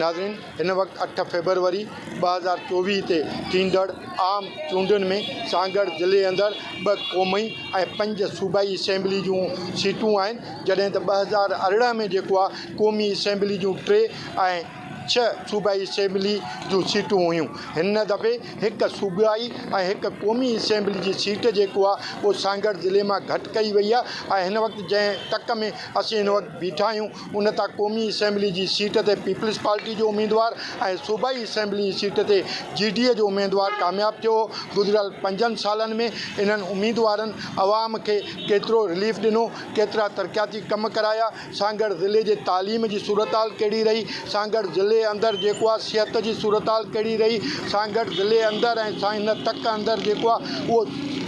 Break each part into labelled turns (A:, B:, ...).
A: ناظرين هن وقت اٺ فيبروري 2024 تي ٿيندڙ عام چونڊن ۾ سانگهڙ ضلعي اندر ٻه قومي ۽ پنج صوبائي اسيمبلي جون سيٽون آهن جڏهن ته 2018 ۾ جيڪو آهي قومي اسيمبلي جون ٽي ۽ ڇهه صوبائي اسيمبلي جون سيٽون هيون هن دفعي هڪ صوبائي ۽ هڪ قومي اسيمبلي جي سيٽ جيڪو آهي اهو سانگهڙ ضلعي مان گهٽ ڪئي وئي آهي ۽ هن وقت جنهن تڪ ۾ اسين هن وقت بيٺا آهيون ان تان قومي اسيمبلي جي سيٽ تي پيپلز پارٽي جو اميدوار ۽ صوبائي اسيمبلي جي سيٽ تي جي ڊي اي جو اميدوار ڪامياب ٿيو هو. گذريل پنجن سالن ۾ انهن اميدوارن عوام کي ڪيترو رليف ڏنو، ڪيترا ترقياتي ڪم ڪرايا، سانگهڙ ضلعي جي تعليم جي صورتحال ڪهڙي رهي، سانگهڙ ضلعي اندر جيڪو آهي صحت جي صورتحال ڪهڙي رهي، سانگهڙ ضلعي اندر ۽ هن تڪ اندر جيڪو آهي اهو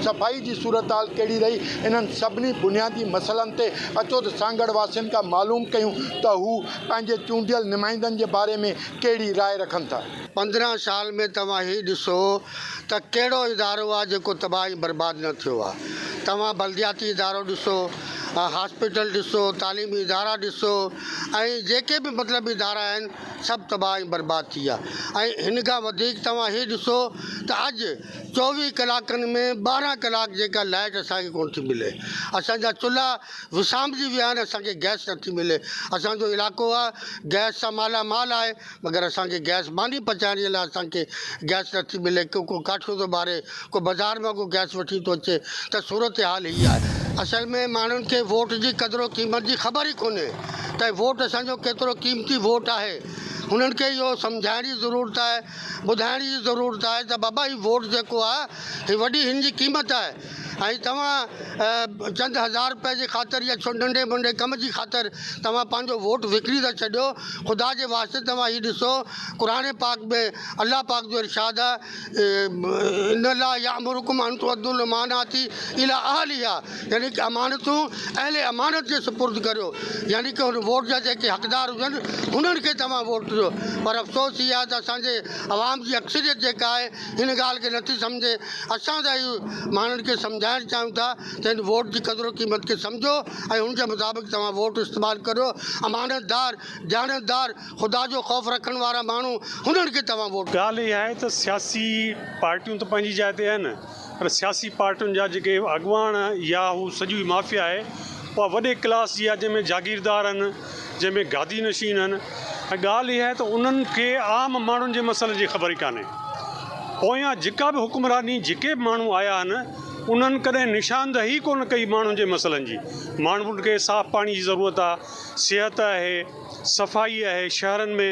A: صفائي جي صورتحال ڪهڙي رهي، انهن سڀني بنيادي مسئلن تي اچو ته سانگهڙ واسين کان معلوم ڪيون ته هو پنهنجي چونڊيل نمائندن جي باري ۾ ڪهڙي راء رکن ٿا.
B: 15 سال ۾ توهان هي ڏسو ته ڪهڙو ادارو آهي جيڪو تباهه ۽ برباد نه ٿيو آهي. توهان بلدياتي ادارو ڏسو، هاسپيٽل ڏسو، تعليمي ادارا ڏسو ۽ جيڪي به مطلب ادارا آهن سڀ تباهه ۽ برباد ٿي ويا ۽ هن کان وڌيڪ توهان هي ڏسو ته اڄ 24 ڪلاڪن ۾ 12 ڪلاڪ جيڪا لائٽ اسان کي ڪونه ٿي ملي اسان جا چلها وسامجي ويا آهن اسان کي گئس نٿي ملي اسان جو علائقو آهي گئس سان مالا مال آهي مگر اسان کي گئس ماني پچائڻ جي لاء اسان کي گئس نٿي ملي ڪو ڪو ڪاٺيون ٿو ٻاري ڪو بازار مان ڪو گئس وٺي ٿو اچي ته صورتحال هي آهي. اصل ۾ ماڻهن کي ووٽ جي قدر و قيمت جي خبر ئي ڪونهي ته ووٽ اسان جو ڪيترو قيمتي ووٽ آهي هنن کي اهو سمجهائڻ جي ضرورت آهي ٻڌائڻ جي ضرورت آهي ته بابا هي ووٽ جيڪو آهي هي وڏي هن جي قيمت آهي ۽ توهان چند هزار روپئي جي خاطر يا ننڍي منڍي ڪم جي خاطر توهان پنهنجو ووٽ وڪڻي ٿا ڇڏيو خدا جي واسطي توهان هي ڏسو قرآن پاڪ ۾ الله پاڪ جو ارشاد آهي ان الله يامرڪم ان تؤدوا الامانات الي اهلها يعني ڪه امانتون اهل امانت جي سپرد ڪريو يعني ڪه هن ووٽ جا جيڪي حقدار هجن انهن کي توهان ووٽ ڏيو پر افسوس هي آهي ته اسان جي عوام جي اڪثريت جيڪا آهي هن ڳالهه کي نٿي سمجهي اسان ته اهو ماڻهن کي سمجهائڻ چاهيون ٿا ته هن ووٽ جي قدر و قيمت کي سمجهو ۽ هن جي مطابق توهان ووٽ استعمال ڪريو امانتدار ديانتدار خدا جو خوف رکڻ وارا ماڻهو هنن کي توهان ووٽ.
C: ڳالهه اها آهي ته سياسي پارٽيون ته پنهنجي جاء تي آهن پر سياسي پارٽين جا جيڪي اڳواڻ يا هو سڄي مافيا آهي اها وڏي ڪلاس جي آهي جنهن ۾ جاگيردار آهن جنهن ۾ گادي نشين آهن ۽ ڳالهه اها آهي ته انهن کي عام ماڻهن جي مسئلن جي خبر ئي ڪانهي پويان جيڪا به حڪمراني جيڪي به ماڻهو آيا آهن انهن ڪڏهن نشاندهي ڪونه ڪئي ماڻهن جي مسئلن جي ماڻهن کي صاف پاڻي جي ضرورت آهي صحت آهي صفائي آهي شهرن ۾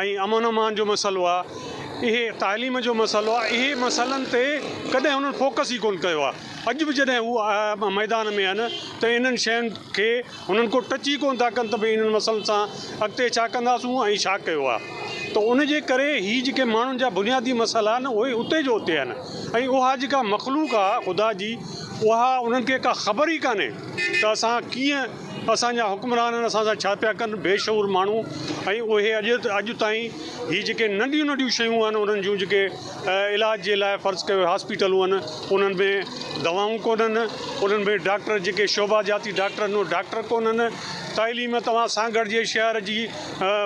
C: ۽ امن امان جو مسئلو آهي اهي تعليم جو مسئلو آهي اهي مسئلن تي ڪڏهن انهن فوڪس ئي ڪونه ڪيو آهي اڄ به جڏهن هو ميدان ۾ آهن ته انهن شين کي هنن ڪو ٽچ ئي ڪونه ٿا ڪن ته ڀئي انهن مسئلن سان اڳتي ڇا ڪنداسون ۽ ڇا ڪيو آهي ته ان جي ڪري هي جيڪي ماڻهن جا بنيادي مسئلا آهن اهي اتي جو اتي آهن ۽ اها جيڪا مخلوق آهي خدا جي اها انهن کي ڪا خبر ئي ڪانهي ته اسان ڪيئن اسان جا حڪمران اسان سان ڇا پيا ڪن بي شعور ماڻهو ۽ اهي اڄ اڄ تائين هي جيڪي ننڍيون ننڍيون شيون آهن انهن جون جيڪي علاج جي لاء فرض ڪيو هاسپيٽلون آهن انهن ۾ دوائون ڪونهن انهن ۾ ڊاڪٽر جيڪي شعبا جاتي ڊاڪٽر آهن اهي ڊاڪٽر ڪونهن تعليم توهان سانگهڙ جي شهر جي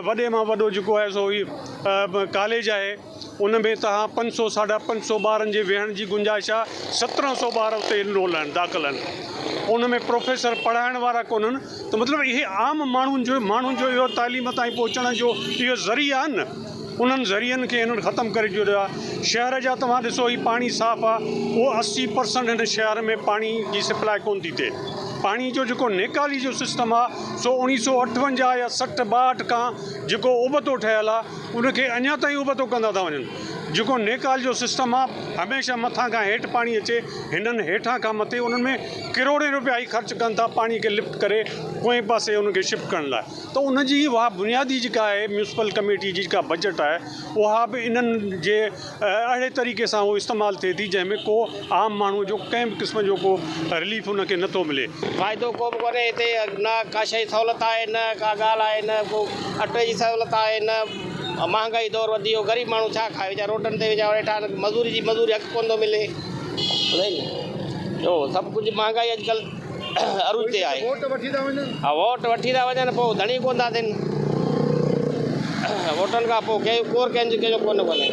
C: وڏي مان وڏو جيڪو آهي سو هي ڪاليج آهي ان ۾ توهان پنج سو ساڍا پنج سو ٻارن جي ويهڻ جي گنجائش آ 17 سو ٻار اتي انرول آهن داخل آهن ان ۾ پروفيسر پڙهائڻ وارا ڪونهن ته مطلب اهي عام ماڻهن جو ماڻهن جو اهو تعليم تائين پهچڻ جو اهو ذريعا آهن نه انهن ذريعن کي هنن ختم ڪري ڇڏيو آهي شهر جا توهان ڏسو هي پاڻي صاف آ اهو 80 پرسنٽ هن شهر ۾ پاڻي جي سپلاء ڪون ٿي ٿئي پاڻي جو جيڪو نيڪالي جو سسٽم آ سو 1958 يا 60 62 کان جيڪو ابتو ٺهيل آ ان کي اڃا تائين ابتو ڪندا ٿا وڃن. جيڪو نيڪال جو سسٽم آ هميشه مٿان کان هيٺ پاڻي اچي هنن هيٺان کان مٿي انهن ۾ ڪروڙين روپيا هي خرچ ڪن ٿا پاڻي کي لفٽ ڪري پوئين پاسي ان کي شفٽ ڪرڻ لاء ته ان جي اها بنيادي جيڪا آهي ميونسپل ڪميٽي جي جيڪا بجيٽ آهي اها به انهن جي اهڙي طريقي سان اهو استعمال ٿئي ٿي جنهن ۾ ڪو عام ماڻهو جو ڪنهن به قسم جو ڪو رليف ان کي نٿو ملي.
D: فائدو ڪو به ڪونهي هتي نه ڪا شيء سهولت آهي نه ڪا ڳالهه آهي نه ڪو اٽي جي سهولت آهي نه مهانگائي دور وڌي ويو غريب ماڻهو ڇا کائي ويچارا روڊن تي ويچارا ويٺا آهن مزوري جي مزوري حق ڪونه ٿو ملي ٻڌائي نه ٻيو سڀ ڪجهه مهانگائي اڄڪلهه عروج تي آهي
A: ووٽ وٺي ٿا وڃن
D: ها ووٽ وٺي ٿا وڃن پوء ڌڻي ڪونه ٿا ٿين. ووٽن کان پوء ڪي ڪور ڪنهن جو ڪنهن جو ڪونه ڪونهي.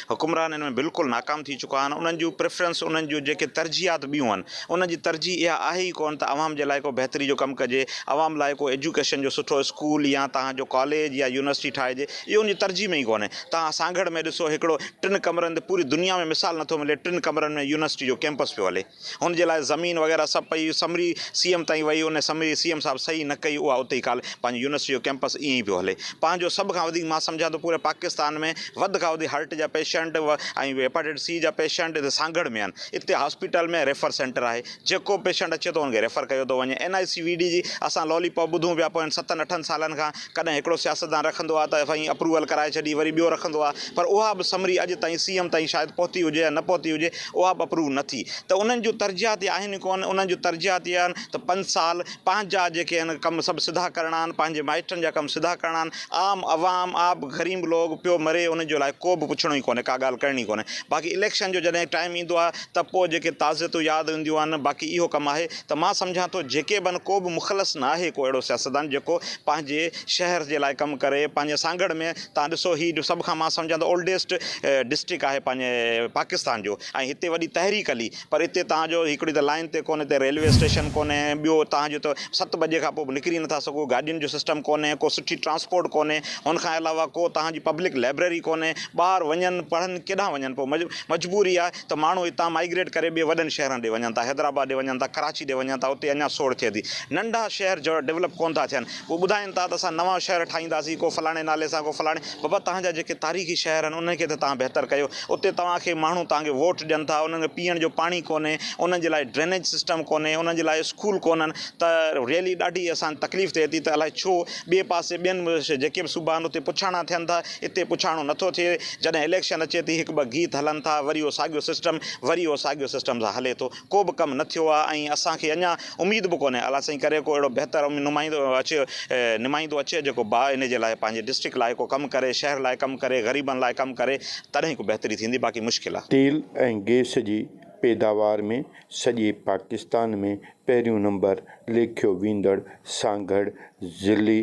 E: حڪمران ان ۾ بلڪل ناڪام ٿي چڪا آهن انهن جون پريفرنس انهن جون جيڪي ترجيحات ٻيون آهن انهن جي ترجيح اها آهي ئي ڪونه ته عوام جي لاء ڪو بهتري جو ڪم ڪجي عوام لاء ڪو ايجوڪيشن جو سٺو اسڪول يا توهان جو ڪاليج يا يونيورسٽي ٺاهجي اهو ان جي ترجيح ۾ ئي ڪونهي توهان سانگهڙ ۾ ڏسو هڪڙو ٽن ڪمرن تي پوري دنيا ۾ مثال نٿو ملي ٽن ڪمرن ۾ يونيورسٽي جو ڪيمپس پيو هلي هن جي لاء زمين وغيره سڀ پئي سمري سي ايم تائين وئي ان سمري سي ايم صاحب صحيح نه ڪئي اها اتي ئي ڪالهه پنهنجي يونيورسٽي جو ڪيمپس ائين ئي پيو هلي پنهنجو سڀ کان وڌيڪ مان سمجهان ٿو پوري پاڪستان ۾ وڌ کان وڌيڪ هارٽ جا پيشنٽ ۽ هيپاٽائٽس سي جا پيشنٽ هتي سانگهڙ ۾ آهن اتي هاسپيٽل ۾ ريفر سينٽر آهي جيڪو پيشنٽ اچي ٿو ان کي ريفر ڪيو ٿو وڃي اين آء سي وي ڊي جي اسان لولي پاپ ٻڌون پيا پوين ستن اٺن سالن کان ڪڏهن هڪڙو سياستدان رکندو آهي ته سائين اپروول ڪرائي ڇڏي وري ٻيو رکندو آهي پر اها به سمري اڄ تائين سي ايم تائين شايد پهتي هجي يا نه پهتي هجي اها به اپروو نه ٿي ته انهن جون ترجيحات آهن ئي ڪونه انهن جون ترجيحات اها آهن ته پنج سال پنهنجا جيڪي آهن ڪم سڀ سڌا ڪرڻا آهن پنهنجي مائٽن جا ڪم سڌا ڪرڻا آهن عام عوام آب غريب لوگ پيو مري انهن جو لاء ڪو به پڇڻو ئي ڪونهي ڪا ڳالهه ڪرڻي ڪونهي باقي اليڪشن جو جڏهن ٽائيم ايندو آهي ته پوء جيڪي تعزيتون ياد اينديون آهن باقي اهو ڪم آهي ته مان سمجهان ٿو جيڪي به آهن ڪو به مخلص نه آهي ڪو اهڙو سياستدان جيڪو پنهنجي شهر جي لاء ڪم ڪري پنهنجي سانگهڙ ۾ تان ڏسو هي سڀ کان مان سمجهان ٿو اولڊيسٽ ڊسٽرڪٽ آهي پنهنجي پاڪستان جو ۽ هتي وڏي تحريڪ هلي پر هتي تان جو هڪڙي ته لائين تي ڪونهي هتي ريلوي اسٽيشن ڪونهي ٻيو تان جو ته ست بجي کان پوء به نڪري نٿا سگهو گاڏين جو سسٽم ڪونهي ڪو سٺي ٽرانسپورٽ ڪونهي هن کان علاوه ڪو تان جي پبلڪ لائبريري ڪونهي ٻار وڃن پڙهن ڪيڏانهن وڃن پوء مجبوري آهي ته ماڻهو هتان مائگريٽ ڪري ٻي وڏن شهرن ڏي وڃن ٿا حيدرآباد ڏي وڃن ٿا ڪراچي ڏي وڃن ٿا اتي اڃا سوڙ ٿئي ٿي ننڍا شهر ڊولپ ڪونه ٿا ٿين هو ٻڌائين ٿا ته اسان نوان شهر ٺاهينداسين، ڪو فلاڻي نالي سان، ڪو فلاڻي. بابا توهان جا جيڪي تاريخي شهر آهن، انهن کي ته توهان بهتر ڪيو. اتي توهان کي ماڻهو توهان کي ووٽ ڏين ٿا، انهن کي پيئڻ جو پاڻي ڪونهي، انهن جي لاء ڊرينيج سسٽم ڪونهي، انهن جي لاء اسڪول ڪونهن ته ريئلي ڏاڍي اسان کي تڪليف ٿئي ٿي ته الائي ڇو ٻئي پاسي ٻين جيڪي به صوبا آهن اتي پڇاڻا ٿين ٿا، اتي پڇاڻو نٿو ٿئي. جڏهن اليڪشن اچي ٿي هڪ ٻه گيت هلن ٿا، وري اهو ساڳيو سسٽم وري اهو ساڳيو سسٽم سان هلي ٿو. ڪو به ڪم نه ٿيو آهي ۽ اسان کي اڃا اميد به ڪونهي الله سائين ڪري ڪو اهڙو بهتر نمائندو اچي نمائندو اچي جيڪو با ان جي لاء پنهنجي ڊسٽرڪٽ لاء ڪو ڪم ڪري شهر لاء ڪم ڪري غريبن لاء ڪم ڪري تڏهن ڪو بهتري ٿيندي باقي مشڪل آهي.
A: تيل ۽ گئس جي پيداوار ۾ سڄي پاڪستان ۾ پهريون نمبر ليکيو ويندڙ سانگهڙ ضلعي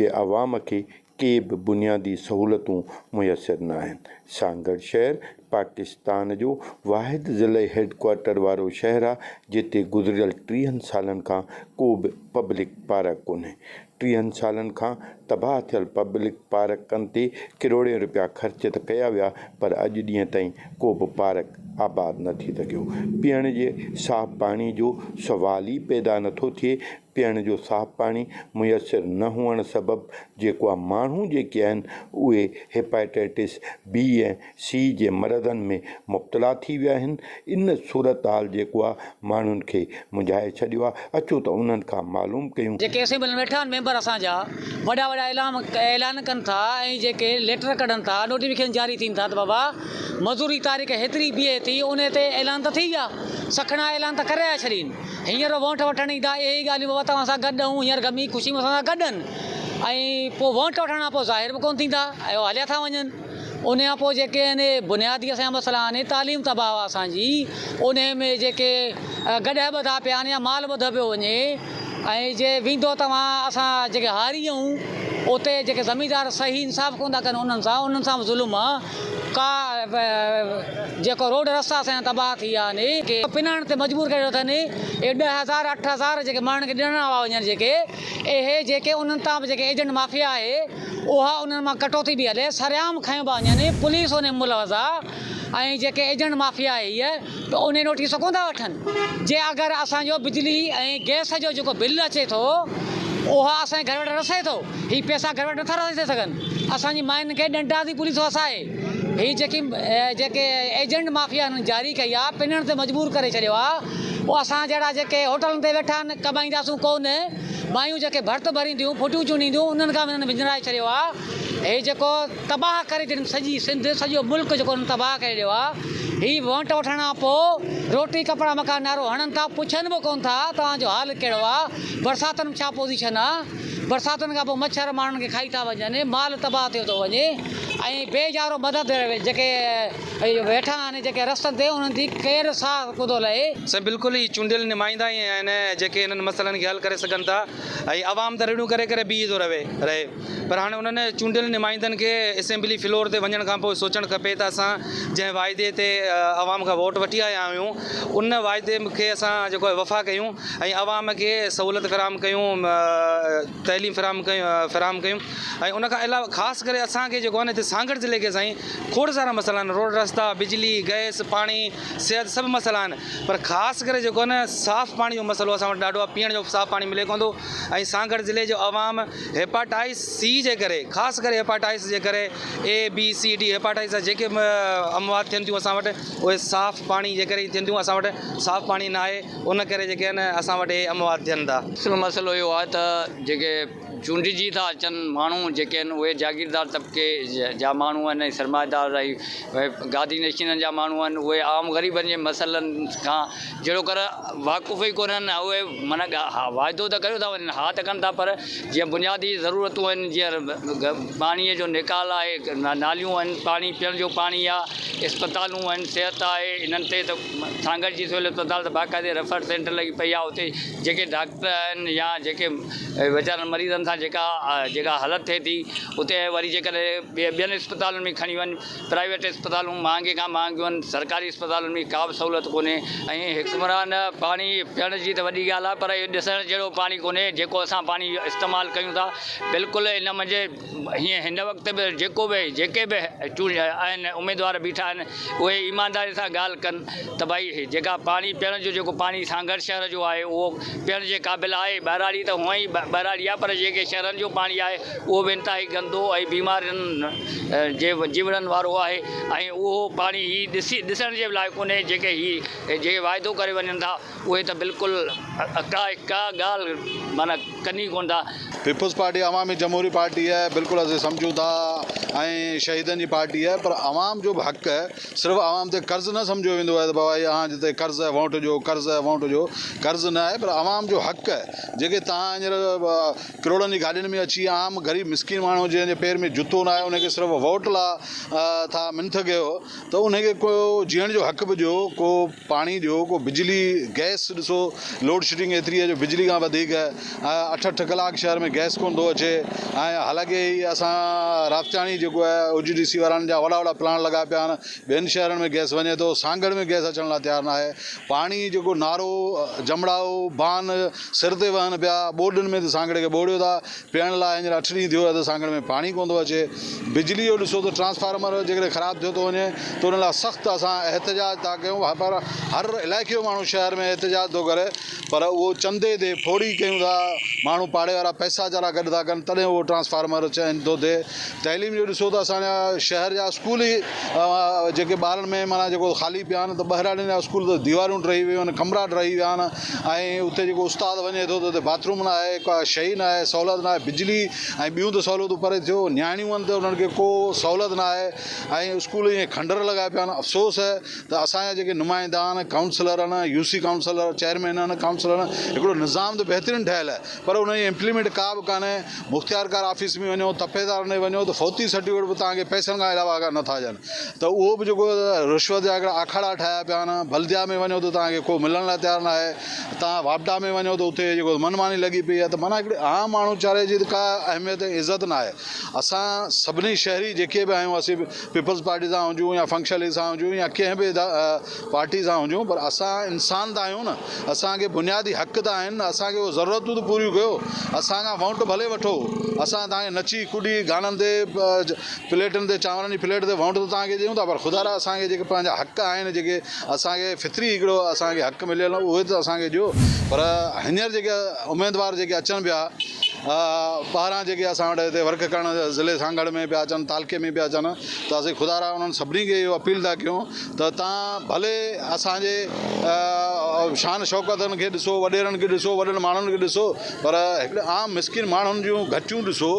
A: جي عوام کي ڪي به بنيادي سهولتون ميسر ناهن. سانگهڙ شهر پاڪستان جو واحد ضلعي هيڊڪوارٽر وارو شهر آ جتي گذريل ٽيهن سالن کان ڪو به پبلڪ پارڪ ڪونهي. ٽيهن سالن کان تباهه ٿيل پبلڪ پارڪن تي ڪروڙين رپيا خرچ ته ڪيا ويا پر اڄ ڏينهن تائين ڪو به پارڪ آباد نه ٿي سگهيو. پيئڻ جي صاف پاڻي جو سوال ئي پيدا نٿو ٿئي. پيئڻ جو صاف پاڻي ميسر نه هئڻ سبب جيڪو آ ماڻهو جيڪي آهن اهي هيپاٽائٽس بي ۽ سي جي مرضن ۾ مبتلا ٿي ويا آهن ان صورتحال جيڪو آ ماڻهن کي منجهائي ڇڏيو آ اچو ته انهن کان معلوم ڪيون.
F: جيڪي اسيمبلين ۾ ويٺا آهن ميمبر اسان جا وڏا وڏا اعلان ڪن ٿا ۽ جيڪي ليٽر ڪڍن ٿا نوٽيفڪيشن جاري ٿين ٿا ته بابا مزوري تاريخ هيتري بيهي ٿي انهي تي اعلان ته ٿي ويا سکڻا اعلان ته ڪري آيا ڇڏين. هينئر وونٽ وٺڻ ايندا اهي ئي ڳالهيون بابا توهان سان گڏ آهيون هينئر غمي خوشي ۾ اسان سان گڏ آهن ۽ پوء وونٽ وٺڻ کان پوء ظاهر به ڪونه ٿيندا ۽ هليا ٿا وڃن ان کان پوء جيڪي آهن بنيادي اسان جا مسئلا آهن تعليم تباهه آهي اسان جي ان ۾ جيڪي گڏهه ٻڌا پيا آهن يا مال ٻڌو پيو وڃي ۽ جي ويندو توهان اسان جيڪي هاري آهيون اتي جيڪي زميندار صحيح انصاف ڪونه ٿا ڪن انهن سان انهن سان به ظلم آهي ڪا جيڪو روڊ رستا اسان جا تباهه ٿي ويا آهن ڪي پنڻ تي مجبور ڪري رکيو اٿن اهي 10,000 8,000 جيڪي ماڻهن کي ڏنا هئا وڃن جيڪي اهي جيڪي انهن تان به جيڪي ايجنٽ مافيا آهي اها انهن مان ڪٽوتي به هلي سرعام کنيو پيا وڃن پوليس ان ۾ ملوث آهي ۽ جيڪي ايجنٽ مافيا آهي هيء ته انهي نوٽيس ڪونه ٿا وٺن جي اگر اسان جو بجلي ۽ گئس جو جيڪو بل اچي ٿو اها اسان جي گهر وٽ رسي ٿو هي پئسا گهر وٽ نٿا رسي سگهن اسان جي ماين کي ڏنڊا ٿي پوليس وسائي هي جيڪي جيڪي ايجنٽ مافيا هنن جاري ڪئي آ پنڻ تي مجبور ڪري ڇڏيو آ پوء اسان جهڙا جيڪي هوٽلن تي ويٺا آهن ڪمائينداسون ڪو نه مايون جيڪي ڀرت ڀرينديون ڦٽيون چونڊينديون انهن کان به هنن وڃرائي ڇڏيو آ هي جيڪو تباهه ڪري ڇڏين سڄي سنڌ سڄو ملڪ جيڪو هنن تباهه ڪري ڇڏيو آ هي وونٽ وٺڻ کان پوء روٽي ڪپڙا مڪان نعرو هڻن ٿا پڇن به ڪون ٿا توهان جو حال ڪهڙو آ برساتن ۾ ڇا پوزيشن آ. برساتن کان پوء مڇر ماڻهن کي کائي ٿا وڃن، مال تباهه ٿيو ٿو وڃي ۽ بي يارو مدد جيڪي ويٺا آهن جيڪي رستن تي انهن جي ڪير ساهه ڪونه ٿو لهي.
G: سائين بلڪل هي چونڊيل نمائندا ئي آهن جيڪي انهن مسئلن کي حل ڪري سگهن ٿا ۽ عوام ته رڙيون ڪري ڪري بيهي ٿو رهي رهي پر هاڻي انهن چونڊيل نمائندن کي اسيمبلي فلور تي وڃڻ کان پوء سوچڻ کپي ته اسان جنهن واعدي تي عوام کان ووٽ وٺي آيا آهيون ان واعدي کي اسان جيڪو آهي وفا ڪيون ۽ عوام کي سهولت فراهم ڪيون تعليم فراهم ڪيون فراهم ڪيون ۽ ان کان علاوه خاص ڪري اسان کي جيڪو آهي نه هتي سانگهڙ ضلعي کي سائين کوڙ سارا مسئلا آهن روڊ رستا بجلي گئس پاڻي صحت سڀ مسئلا آهن پر خاص ڪري جيڪو آهي نه صاف پاڻي جو مسئلو اسان وٽ ڏاڍو آهي پيئڻ جو صاف پاڻي ملي ڪونه ٿو ۽ سانگهڙ ضلعي جو عوام هيپاٽائس سي جي ڪري خاص ڪري هيپاٽائس جي ڪري اي بي سي ڊي هيپاٽائس جا جيڪي به اموات ٿين ٿيون اسان وٽ اهي صاف پاڻي جي ڪري ئي ٿين ٿيون اسان وٽ صاف پاڻي نه آهي ان ڪري جيڪي آهن اسان وٽ اهي اموات ٿين ٿا.
H: اصل مسئلو اهو آهي ته جيڪي چونڊجي ٿا اچن ماڻهو جيڪي آهن اهي جاگيردار طبقي جا ماڻهو آهن ۽ سرمائيدار ۽ گادي نشينن جا ماڻهو آهن اهي عام غريبن جي مسئلن کان جهڙوڪر واقف ئي ڪونهن اهي معنيٰ ها واعدو ته ڪيو ٿا وڃن ها ته ڪن ٿا پر جيئن بنيادي ضرورتون آهن جيئن پاڻي جو نيڪال آهي ناليون آهن پاڻي پيئڻ جو پاڻي آهي اسپتالون آهن صحت آهي انهن تي ته سانگهڙ جي سول اسپتال ته باقاعدي ريفر سينٽر لڳي پئي آهي اتي جيڪي ڊاڪٽر آهن يا جيڪي ويچارن مريضن سان جيڪا جيڪا حالت ٿئي ٿي اتي وري جيڪڏهن ٻي ٻين اسپتالن ۾ کڻي وڃ پرائيويٽ اسپتالون مهانگي کان مهانگيون آهن سرڪاري اسپتالن ۾ ڪا به سهولت ڪونهي ۽ حڪمران پاڻي پيئڻ جي ته وڏي ڳالهه آهي پر اهو ڏسڻ جهڙو پاڻي ڪونهي جيڪو اسان پاڻي استعمال ڪيون ٿا بلڪل ان منجهه هيئن هن وقت به جيڪو به جيڪي به چونڊ آهن اميدوار بيٺا آهن اهي ايمانداري سان ڳالهه ڪن ته ڀائي هي جيڪا پاڻي پيئڻ جو جيڪو پاڻي سانگهڙ شهر جو آهي اهو پيئڻ جي قابل آهي ٻهراڙي ته هونئن ئي ٻهراڙي آهي پر جيڪي شهرن جو پاڻي آهي اهو به انتهائي گندو ۽ بيمارين جي جيوڙن وارو آهي ۽ اهو پاڻي هي ڏسي ڏسڻ جي به لائق ڪونهي جيڪي هي جيڪي واعدو ڪري وڃن ٿا اهي ته بلڪل ڪا ڪا ڳالهه معنيٰ ڪن ئي ڪونه ٿا.
I: پيپلز پارٽي عوامي جمهوري پارٽي آهي بلڪل اسين سمجهون ٿا ۽ شهيدن جي پارٽي آهي پر عوام جو به حق آهي صرف عوام تي قرض نه سمجهيو ويندو آهي ته بابا هي اوهان جي تي قرض آهي ووٽ جو قرض آهي ووٽ جو قرض نه آهي پر عوام جو حق آهي جيڪي توهان هينئر ڪروڙن جي گاڏين ۾ اچي عام غريب مسڪين ماڻهو جنهن جي پير ۾ جتو نه آهي ان کي صرف ووٽ لا ٿا منٿ ڪيو ته ان کي ڪو جيئڻ جو حق به ڏيو ڪو پاڻي ڏيو ڪو بجلي گئس ڏسو لوڊ شيڊنگ ايتري آهي جو بجلي کان وڌيڪ اٺ اٺ ڪلاڪ شهر ۾ گئس ڪونه ٿو اچي ۽ حالانڪه هي اسان رابطياڻي جيڪو آهي او جي ڊي سي وارن جا وڏا وڏا پلانٽ لڳا پيا آهن ٻين شهرن ۾ گئس وڃي ٿو سانگهڙ ۾ گئس اچڻ لاء تيار نه آهي پاڻي جيڪو نارو جمڙائو بان سر تي وهن پيا ٻوڏن ۾ ته سانگهڙ کي ٻوڙيو ٿا پيئڻ لاء هينئر اٺ ڏينهن ٿيو آهي ته سانگهڙ ۾ پاڻي ڪونه ٿو اچي. بجلي جو ڏسو ته ٽرانسفارمر جيڪڏهن خراب ٿيو ٿو وڃي ته ان لاء سخت اسان احتجاج ٿا ڪيون پر هر علائقي جو ماڻهو شهر ۾ احتجاج ٿو ڪري پر اهو چندي تي ڦوڙي ڪيون ٿا ماڻهو پاڙي وارا پئسا ويچارا گڏ ٿا ڪن تڏهن اهو ٽرانسفارمر چينج ٿو ٿئي. تعليم جو ڏسو ته اسان جا شهر جا اسڪول ئي جيڪي ٻارن ۾ معنيٰ جيڪو خالي پيا آهن ته ٻهراڙين جا اسڪول ته ديوارون ڊهي ويون آهن ڪمرا ڊهي ويا آهن ۽ اتي جيڪو استاد وڃي ٿو ته اتي باٿ روم نه آهي ڪا شيء نه آهي سهولت نه آهي بجلي ۽ ٻيون ته سهولتون پري ٿيو نياڻيون آهن ته انهن کي ڪو سهولت نه آهي ۽ اسڪول ائين کنڊر لڳا پيا آهن افسوس آهي ته اسان جا جيڪي نمائندا آهن ڪائونسلر آهن يو سي ڪائونسلر چيئرمين آهن ڪائونسلر آهن هڪڙو نظام ته بهترين ٺهيل آهي پر ان جي امپليمينٽ ڪا به ڪانهي مختيارڪار آفيس ۾ وڃو تپيدارن ڏي وڃو ته فوتي سرٽيفڪيٽ به توهان کي پئسن کان علاوه نه ٿا ڏين ته اهو به جيڪو رشوت جا هڪڙا آکاڙا ٺاهيا پيا آهن بلديا ۾ وڃو ته توهان کي ڪو ملڻ لاء تيار نه آهي توهان واپڊا ۾ وڃو ته اتي جيڪو من ماني لڳي پئي آهي ته معنيٰ هڪڙي عام ماڻهو ويچاري جي ته ڪا اهميت ۽ عزت نه آهي اسان سڀني شهري جيڪي به آهيون اسين پيپلز پارٽي سان هجون يا فنڪشنل ليگ سان هجون يا ڪنهن به پارٽي سان هجون پر اسان انسان ته آهيون نه اسان کي بنيادي حق ته آهن نه اسان کي اهي ضرورتون ته پوريون ڪيو اسان کان ووٽ ڀلي وٺو اسان توهان کي نچي ڪڏي گانن تي پليٽن تي چانورن جي پليٽ تي ووٽ ته توهان کي ڏيون ٿا پر خدا را اسان کي جيڪي پنهنجا حق آهن جيڪي اسان کي فطري هڪڙو اسان کي حق مليل آهي اهي ته اسان کي ڏيو پر هينئر جيڪي اميدوار جيڪي اچن پيا ٻاهران جيڪي اسان وٽ هتي ورڪ ڪرڻ ضلعي سانگهڙ ۾ پيا اچن تعلقي ۾ پيا اچن ته اسين خدا را انهن سڀني کي اهو اپيل ٿا ڪيون ته توهان ڀلي اسان جي شان شوڪتن کي ڏسو وڏيرن کي ڏسو وڏن ماڻهن کي ڏسو پر هڪڙي عام مسڪين ماڻهن جون گهٽيون ڏسو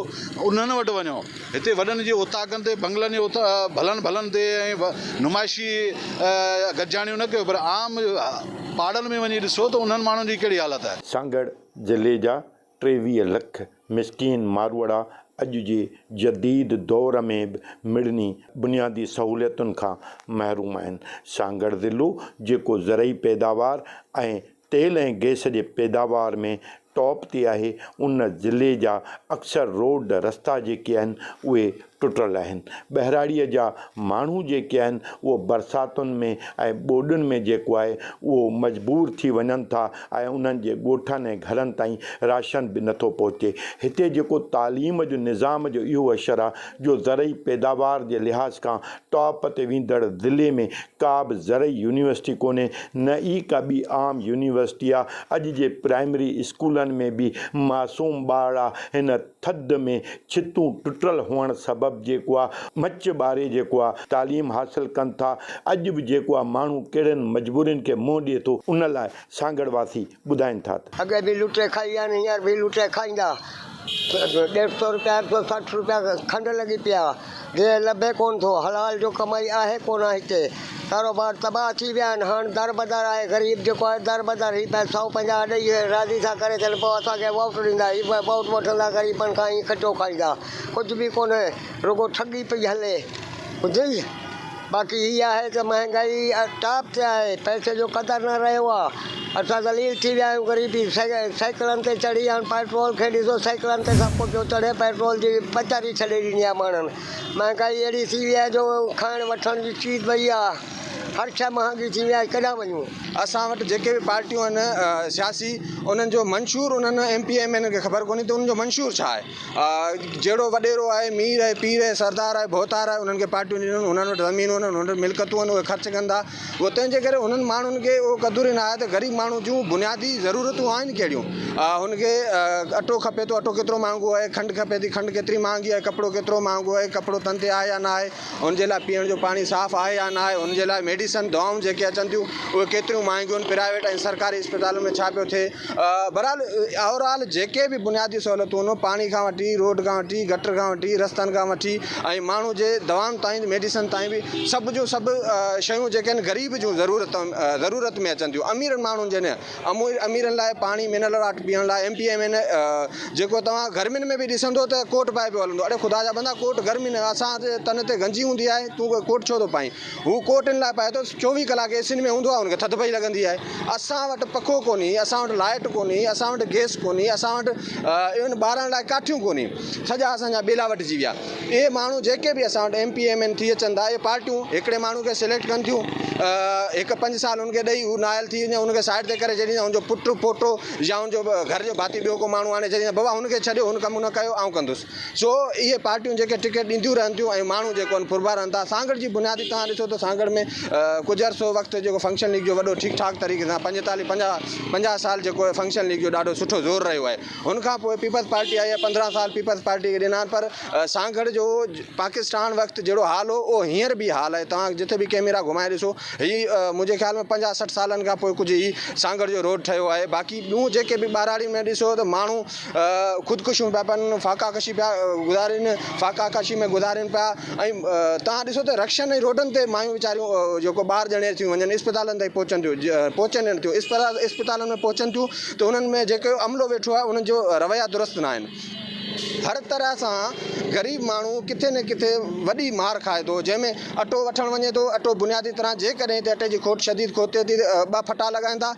I: انهن وٽ وڃو هتي وڏن جي اوطاقن تي بنگلن جي ڀلن ڀلن تي ۽ نمائشي گڏجاڻيون نه ڪيو پر عام پاڙن ۾ وڃي ڏسو ته انهن ماڻهن جي ڪهڙي حالت آهي.
A: سانگهڙ ضلعي جا 23 لک مسڪين ماروئڙا اڄ جي جديد دور ۾ به مڙني بنيادي سهوليتن کان محروم آهن. سانگهڙ ضلعو جيڪو زرعي پيداوار ۽ تيل ۽ گئس جي پيداوار ۾ ٽاپ تي آهي ان ضلعي جا اڪثر روڊ رستا جيڪي آهن اهي ٽٽل آهن. ٻهراڙيء جا ماڻهو جيڪي آهن اهو برساتن ۾ ۽ ٻوڏن ۾ جيڪو آهي اهو مجبور ٿي وڃن ٿا ۽ انهن جي ڳوٺن ۽ گهرن تائين راشن به نٿو پهچي. هتي جيڪو تعليم جو نظام جو اهو اشر آهي جو زرعي پيداوار جي لحاظ کان ٽاپ تي ويندڙ ضلعي ۾ ڪا به زرعي يونيورسٽي ڪونهي نه ئي ڪا ٻي عام يونيورسٽي آ، اڄ جي پرائمري اسڪولن ۾ به معصوم ٻارڙا هن ٿڌ ۾ ڇتون ٽٽل هئڻ سبب جيڪو آ مچ ٻاري جيڪو آ تعليم حاصل ڪن ٿا، اڄ به جيڪو آ ماڻهو ڪهڙين مجبورين کي منهن ڏئي ٿو ان لاء سانگهڙ واسي ٻڌائين ٿا ته.
B: اڳي به لٽي کائي ويا آهن هينئر به لٽي کائيندا. ڏيڍ سو روپيا هڪ سو 60 روپيا کنڊ لڳي پئي آ. گيهه لڀي ڪونه ٿو. حلال جو ڪمائي آهي ڪونه هتي. ڪاروبار تباهه ٿي ويا آهن. هاڻ در بدر آهي. غريب جيڪو آهي در بدر. هي پئي 150 ڏئي راضي ٿا ڪري ڇڏن پوء اسان کي ووٽ ڏيندا. هي پوء ووٽ وٺندا غريبن کان ۽ کٽو کائيندا. ڪجهه به ڪونهي. رڳو ٺڳي پئي هلي. ٻڌئي. باقي هي آهي ته مهنگائي ٽاپ تي آهي، پئسي جو قدر نه رهيو آ، اسان ذليل ٿي ويا آهيون، غريبي سائيڪلن تي چڙهي هاڻ پيٽرول کي ڏسو سائيڪلن تي سڀ ڪو پيو چڙهي پيٽرول جي پچر ئي ڇڏي ڏني آ ماڻهن، مهنگائي اهڙي ٿي وئي آهي جو کائڻ وٺڻ جي چيز وئي آ، هر شيء مهانگي ٿي وئي آهي ڪيڏانهن وڃون.
J: اسان وٽ جيڪي به پارٽيون آهن سياسي انهن جو منشور انهن ايم پي ايم اين کي خبر ڪونهي ته انهن جو منشور ڇا آهي. جهڙو وڏيرو آهي، مير آهي، پير آهي، سردار آهي، ڀوتار آهي، انهن کي پارٽيون ڏنيون آهن، انهن وٽ زمينون آهن، انهن وٽ ملڪيتون آهن، اهي خرچ ڪن ٿا. اهو تنهن جي ڪري انهن ماڻهن کي اهو قدر ئي نه آهي ته غريب ماڻهو جون بنيادي ضرورتون آهن ڪهڙيون. هن کي اٽو کپي ٿو، اٽو ڪيترو مهانگو آهي، کنڊ کپي ٿي، کنڊ ڪيتري مهانگي آهي، ڪپڙو ڪيترو مهانگو آهي، ڪپڙو تن تي آهي يا نه آهي، هن جي لاء پيئڻ جو پاڻي صاف آهي يا نه آهي، هن جي لاء ميڊيسن، دوائون جيڪي اچن ٿيون، اهي ڪيتريون مهانگيون آهن، پرائيويٽ ۽ سرڪاري اسپتالن ۾ ڇا پيو ٿئي. بھرحال اوور آل جيڪي به بنيادي سھولتون آھن پاڻي کان وٺي روڊ کان وٺي گٽر کان وٺي رستن کان وٺي ۽ ماڻھو جي دوائن تائين ميڊيسن تائين به سڀ جون سڀ شيون جيڪي آھن غريب جون ضرورت ضرورت ۾ اچن ٿيون اميرن ماڻھن جي نه اميرن لاء پاڻي منرل واٽر پيئڻ لاء ايم پي ايم اين جيڪو توھان گرمين ۾ به ڏسندو ته ڪوٽ پائي پيو ھلندو اڙي خدا جا بندا ڪوٽ گرمين اسان جي تن تي گنجي ھوندي آھي تون ڪوٽ ڇو ٿو پائين هو ڪوٽ ان لاء پائي ٿو 24 ڪلاڪ اي سين ۾ هوندو آهي ان کي ٿڌ پئي لڳندي آهي. اسان وٽ پکو ڪونهي، اسان وٽ لائيٽ ڪونهي، اسان وٽ گئس ڪونهي، اسان وٽ ايون ٻارڻ لاء ڪاٺيون ڪونهي. سڄا اسان جا ٻيلا وڍجي ويا. اهي ماڻهو جيڪي به اسان وٽ ايم پي ايم اين ٿي اچن ٿا اهي پارٽيون هڪڙي ماڻهو کي سليڪٽ ڪن ٿيون هڪ پنج سال ان کي ڏئي هو نااهل ٿي وڃي ان کي سائيڊ تي ڪري ڇڏيندا ان جو پٽ پوٽو يا ان جو گهر جو ڀاتي ٻيو ڪو ماڻهو آڻي ڇڏيندا بابا هن کي ڇڏيو هن ڪم نه ڪيو آئون ڪندس. سو اهي پارٽيون جيڪي ٽڪيٽ ڏينديون رهن ٿيون ۽ ماڻهو جيڪو آهن ڦربا رهن ٿا. سانگهڙ جي بنيادي توهان ڏسو ته سانگهڙ ۾ ڪجهه عرصو وقت جيڪو فنڪشن ليگ جو وڏو ٺيڪ ٺاڪ طريقي سان پنجيتاليهه 50 سال جيڪو آهي فنڪشن ليگ جو ڏاڍو سٺو زور رهيو آهي هن کان پوء پيپلز پارٽي آئي آهي 15 سال پيپلز پارٽي کي ڏنا آهن پر سانگهڙ جو پاڪستان وقت جهڙو حال هو اهو هينئر به حال آهي توهان جتي به ڪيميرا گهمائي ڏسو هي منهنجي خيال ۾ 50 60 سالن کان پوء ڪجهه هي سانگهڙ جو روڊ ٺهيو آهي باقي ٻيون جيڪي به ٻهراڙين ۾ ڏسو ته ماڻهو خودڪشيون پيا پن، فاقا ڪشي پيا گذارين، فاقا ڪشي ۾ گذارين پيا ۽ توهان ڏسو ته رڪشن ۽ روڊن تي مايون ويچاريون جيڪو ٻار ڄڻي ٿيون وڃن اسپتالن تائين پهچن ٿيون پهچن نه ٿيون اسپتالن ۾ پهچن ٿيون ته انهن ۾ جيڪو عملو ويٺو آهي انهن جو رويا درست نه آهن هر طرح سان غريب ماڻهو ڪٿي نه ڪٿي وڏي مار کائي ٿو جنهن ۾ اٽو وٺڻ وڃي ٿو اٽو بنيادي طرح جيڪڏهن هتي اٽي جي کوٽ شديد کوٽ ٿئي ٿي ته ٻه ڦٽا لڳائين ٿا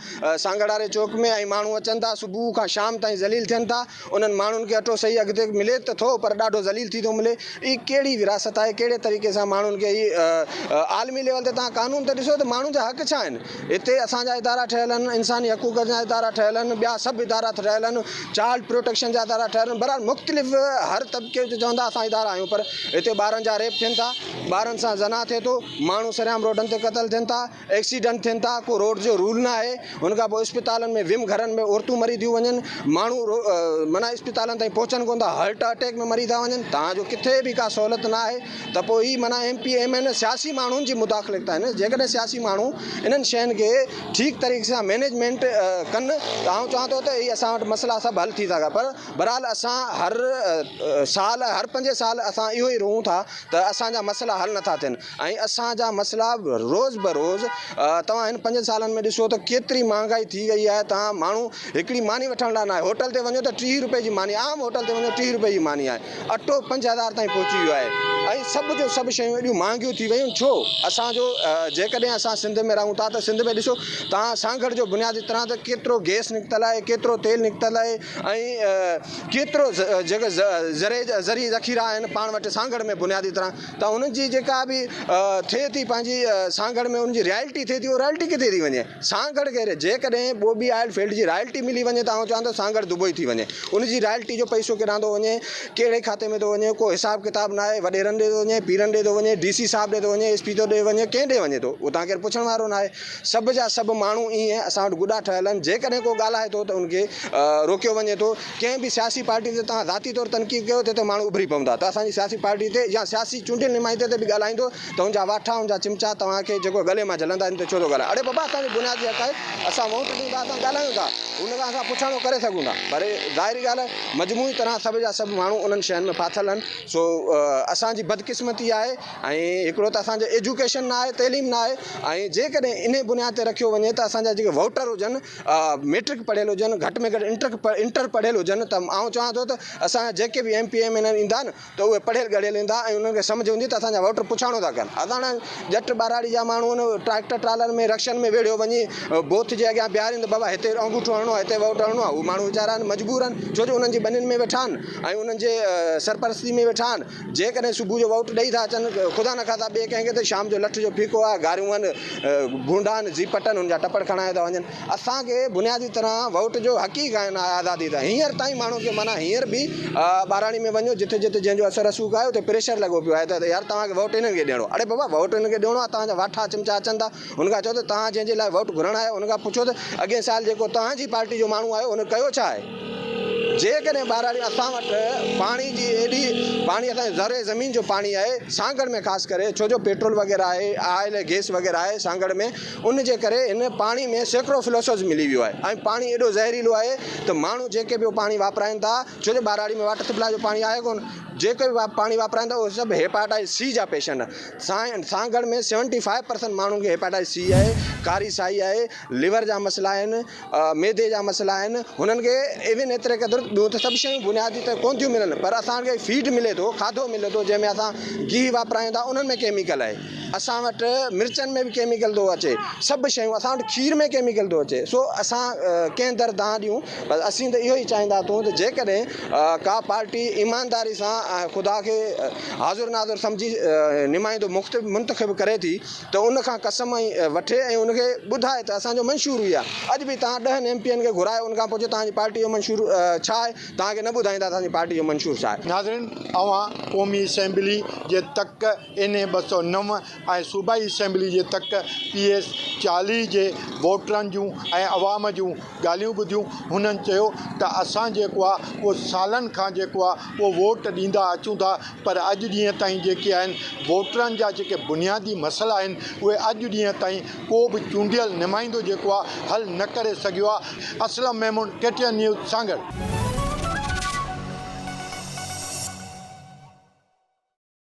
J: سانگهڙ واري چوڪ ۾ ۽ ماڻهو اچن ٿا صبح کان شام تائين ذليل ٿين ٿا انهن ماڻهن کي اٽو صحيح اگهه تي ملي ته ٿو پر ڏاڍو ذليل ٿي ٿو ملي هي ڪهڙي وراثت آهي ڪهڙي طريقي سان ماڻهن کي هي عالمي ليول تي توهان قانون ته ڏسو ته ماڻهن جا حق ڇا آهن هتي اسان جا ادارا ٺهيل آهن انساني حقوق جا ادارا ٺهيل آهن ٻيا سڀ ادارا ٺهيل آهن چائلڊ پروٽيڪشن جا ادارا ٺهيل آهن بهرحال مختلف هر طبقي جو چوندا اسان ادارا آهيون پر هتي ٻارن جا ريپ ٿين ٿا ٻارن سان زنا ٿئي ٿو ماڻهو سرعام روڊن تي قتل ٿين ٿا ايڪسيڊنٽ ٿين ٿا ڪو روڊ جو رول نه آهي ان کان پوء اسپتالن ۾ ويم گهرن ۾ عورتون مري ٿيون وڃن ماڻهو معنيٰ اسپتالن تائين پهچن ڪونه ٿا هارٽ اٽيڪ ۾ مري ٿا وڃن تان جو ڪٿي به ڪا سهولت نه آهي ته پوء هي معنيٰ ايم پي ايم اين سياسي ماڻهن جي مداخلت آهن جيڪڏهن سياسي ماڻهو انهن شين کي ٺيڪ طريقي سان مينيجمينٽ ڪن ته آئون چوان ٿو ته هي اسان وٽ مسئلا سڀ حل ٿي سگهن پر بھرحال اسان هر سال هر پنجين سال اسان اهو ئي روئون ٿا ته اسان جا مسئلا حل نٿا ٿين ۽ اسان جا مسئلا روز بروز توهان هن پنجن سالن ۾ ڏسو ته ڪيتري مهانگائي ٿي وئي آهي توهان ماڻهو هڪڙي ماني وٺڻ لاء ناهي هوٽل تي وڃو ته 30 روپئي جي ماني عام هوٽل تي وڃو 30 روپئي جي ماني آهي اٽو 5000 تائين پهچي ويو آهي ۽ سڀ جو سڀ شيون ايڏيون مهانگيون ٿي ويون ڇو اسان جو جيڪڏهن اسان سنڌ ۾ رهون ٿا ته سنڌ ۾ ڏسو توهان سانگهڙ جو بنيادي طرح ته ڪيترو گئس نڪتل آهي ڪيترو تيل نڪتل آهي ۽ ڪيترو جيڪي زرعي زرعي ذخيرا آهن پاڻ وٽ سانگهڙ ۾ بنيادي طرح ته انهن جي جيڪا به ٿئي ٿي پنهنجي سانگهڙ ۾ ان جي رائلٽي ٿئي ٿي اها رائلٽي ڪٿي ٿي وڃي سانگهڙ کي جيڪڏهن ٻوٻي آئل فيلڊ جي رائلٽي ملي وڃي ته آئون چوان ٿو سانگهڙ دبئي ٿي وڃي. ان جي رائلٽي جو پئسو ڪيڏانهن ٿو وڃي، ڪهڙي کاتي ۾ ٿو وڃي، ڪو حساب ڪتاب ناهي، وڏيرن ڏي ٿو وڃي، پيرن ڏي ٿو وڃي، ڊي سي صاحب ڏي ٿو وڃي، ايس پي ٿو ڏي وڃي، ڪنهن ڏي وڃي ٿو، اتان ڪير پڇڻ وارو ناهي. سڀ جا سڀ ماڻهو ائين اسان وٽ گڏا ٺهيل آهن، جيڪڏهن ڪو ڳالهائي ٿو ته ان کي روڪيو وڃي ٿو. ڪنهن به سياسي پارٽي تي توهان ذاتي طور تنقيد ڪيو ته ماڻهو اڀري پوندا ته اسان جي سياسي پارٽي تي يا سياسي چونڊيل نمائندي تي به ڳالهائيندو ته ان جا واٺا ان جا چمچا توهان کي جيڪو ڳلي مان جهلندا آهن ته ڇو ٿو ڳالهائين اڙي بابا اسان جو بنيادي حق آهي اسان ووٽ ڏيون ٿا اسان ڳالهايون ٿا ان کان اسان پڇاڻو ڪري سگهون ٿا پر ظاهري ڳالهه آهي مجموعي طرح سڀ جا سڀ ماڻهو انهن شين ۾ ڦاٿل آهن سو اسان جي بدقسمتي آهي ۽ هڪڙو ته اسان جو ايجوڪيشن نه آهي تعليم نه آهي ۽ جيڪڏهن انهي بنياد تي رکيو وڃي ته اسان جا جيڪي ووٽر هجن ميٽرڪ پڙهيل هجن گهٽ ۾ گهٽ انٽر پڙهيل هجن ته آئون چوان ٿو ته اسان جا جيڪي به ايم پي ايم اين ايندا نه ته اهي پڙهيل ڳڙهيل ايندا ۽ انهن کي سمجهه هوندي ته اسان جا ووٽر پڇاڻو ٿا ڪن. اسان ڄٽ ٻهراڙي جا ماڻهو آهن، ٽريڪٽر ٽرالر ۾ رڪشن ۾ ويڙهيو وڃي بوٿ جي اڳيان بيهارين ته بابا هتي انگوٺو هڻڻو آهي، هتي ووٽ هڻڻو آهي. هو ماڻهو ويچارا آهن مجبور آهن، ڇو جو انهن جي ٻنين ۾ ويٺا آهن ۽ انهن جي سرپرستي ۾ ويٺا آهن. جيڪڏهن صبح جو ووٽ ڏئي ٿا اچن، خدا نخواسته ٻئي ڪنهن کي ته شام جو لٺ جو ڦيڪو آهي، گاريون آهن، ڀونڊا آهن، زيپٽ آهن، ان جا ٽپڙ کڻايا ٿا وڃن. اسان کي بنيادي طرح ووٽ جو حق ئي ڪانه آهي آزادي ته هينئر تائين ماڻهن کي معنيٰ هينئر به ٻهراڙي ۾ وڃو جتي جتي جنهن جو اثر رسوخ آهي اتي پريشر لڳو پيو آهي ته يار توهان کي ووٽ انهن کي ڏيڻو اڙي بابا ووٽ انهن کي ڏيڻو آهي توهان جا واٺا چمچا اچن ٿا هن کان چئو ته توهان جنهن جي لاء ووٽ گهرڻ آيا ان کان پڇو ته اڳئين سال جيڪو توهان جي پارٽي جو ماڻهو آيو ان ڪيو ڇا آهي جيڪڏهن ٻهراڙي اسان وٽ پاڻي جي ايڏي پاڻي اسان جي زرعي زمين جو پاڻي آهي سانگهڙ ۾ خاص ڪري ڇو جو پيٽرول وغيره آهي آئل گيس وغيره آهي سانگهڙ ۾ ان جي ڪري هن پاڻي ۾ سيڪڙو فلوسز ملي ويو آهي ۽ پاڻي ايڏو زهريلو آهي ته ماڻهو جيڪي به اهو پاڻي واپرائين ٿا ڇو جو ٻهراڙي ۾ واٽر سپلاء جو پاڻي آهي ڪونه جيڪي به پاڻي واپرائين ٿا اهي سڀ هيپاٽائس سي جا پيشنٽ آهن سانگهڙ ۾ سيونٽي فائيو پرسنٽ ماڻهن کي هيپاٽائس سي آهي ڪاري سائي آهي ليور جا مسئلا آهن معدي جا مسئلا آهن هنن کي ايون ايتري قدر ٻيون ته سڀ شيون بنيادي ته ڪونه ٿيون ملن پر اسان کي فيڊ ملي ٿو کاڌو ملي ٿو جنهن ۾ اسان گيهه واپرايون ٿا انهن ۾ ڪيميڪل آهي اسان وٽ مرچن ۾ به ڪيميڪل ٿو اچي سڀ شيون اسان وٽ کير ۾ ڪيميڪل ٿو اچي سو اسان ڪنهن در دانهن ڏيون بس اسين ته اهو ئي چاهينداسون ته جيڪڏهن ڪا پارٽي ايمانداري سان خدا کي حاضر ناظر سمجهي نمائندو منتخب ڪري ٿي ته ان کان قسم وٺي ۽ ان کي ٻڌائي ته اسان جو منشور اهي آهي اڄ به توهان ڏهن ايم پي اين کي گهرايو ان کان پڇو توهان جي پارٽي جو منشور ڇا آهي توهان کي نه ٻڌائيندا اسان جي پارٽي جو منشور ڇا آهي.
A: ناظرين اوهان قومي اسيمبلي جي تڪ اين اي 209 ۽ صوبائي اسيمبلي جي تڪ پي ايس 40 جي ووٽرن جون ۽ عوام جون ڳالهيون ٻڌيون هنن چيو ته اسان جيڪو آ اهو سالن کان جيڪو آ اهو ووٽ ڏيندا اچون ٿا پر اڄ ڏينهن تائين جيڪي آهن ووٽرن جا جيڪي بنيادي مسئلا آهن اهي اڄ ڏينهن تائين ڪو به چونڊيل نمائندو جيڪو آ حل نه ڪري سگهيو آ Aslam Memon K T N news Sanghar.